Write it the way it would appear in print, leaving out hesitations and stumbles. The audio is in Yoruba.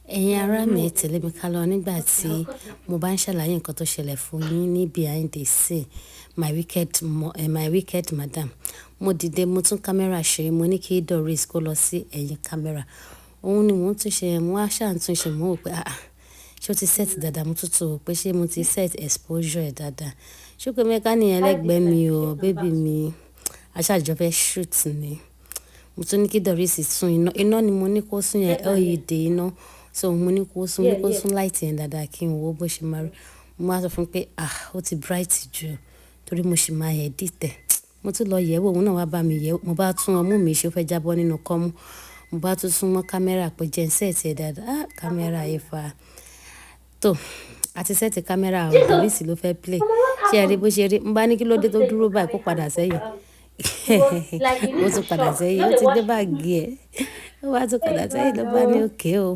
Ẹ̀yin ará mi, ẹ tẹ̀lé mi ká lọ nígbà tí mo bá ń ṣàlàyé nǹkan tó ṣẹlẹ̀ fún yín ní behind the scene. My wicked madam. Mo dìde, mo tún camera ṣe, mo ní kí Doris kó lọ sí ẹ̀yìn camera. Òun ni mò ń tún ṣe, mo wá ṣà ń tún ṣe, mo wò pé àáà, ṣé ó ti set dáadáa? Mo tún tún wò pé ṣé mo ti set exposure ẹ̀ dáadáa. Chukwuemeka ní ẹlẹ́gbẹ̀ẹ́ mi o, baby mi. A ṣàjọ fẹ́ shoot ni. Mo tún ní kí Doris sún iná. Iná ni mo ní kó sún yẹn, LED iná. So mo ní kó sún, mo ní kó sún light yẹn dáadáa kí n wo bó ṣe máa rí. Mo máa sọ fún un pé ah, ó ti bright jù torí mo sì máa edit ẹ̀. Mo tún lọ yẹ̀wò, òun náà wá bá mi yẹ̀wò. Mo bá tún ọmú mi ṣe, ó fẹ́ jábọ́ nínú kọ́mú. Mo bá tún sún mọ́ camera pé jẹ́ n set ẹ dáadáa. Ah, camera yìí fa. Tó, a ti set camera, Doris ló fẹ́ play. Ṣé ẹ rí bó ṣe rí? Mo bá ní kí ló dé tó dúró báyìí, kó padà sẹ́yìn. Ó tún padà sẹ́yìn, ó ti gbé báàgì ẹ̀. Ó wá tún padà sẹ́yìn ló bá ní okay o.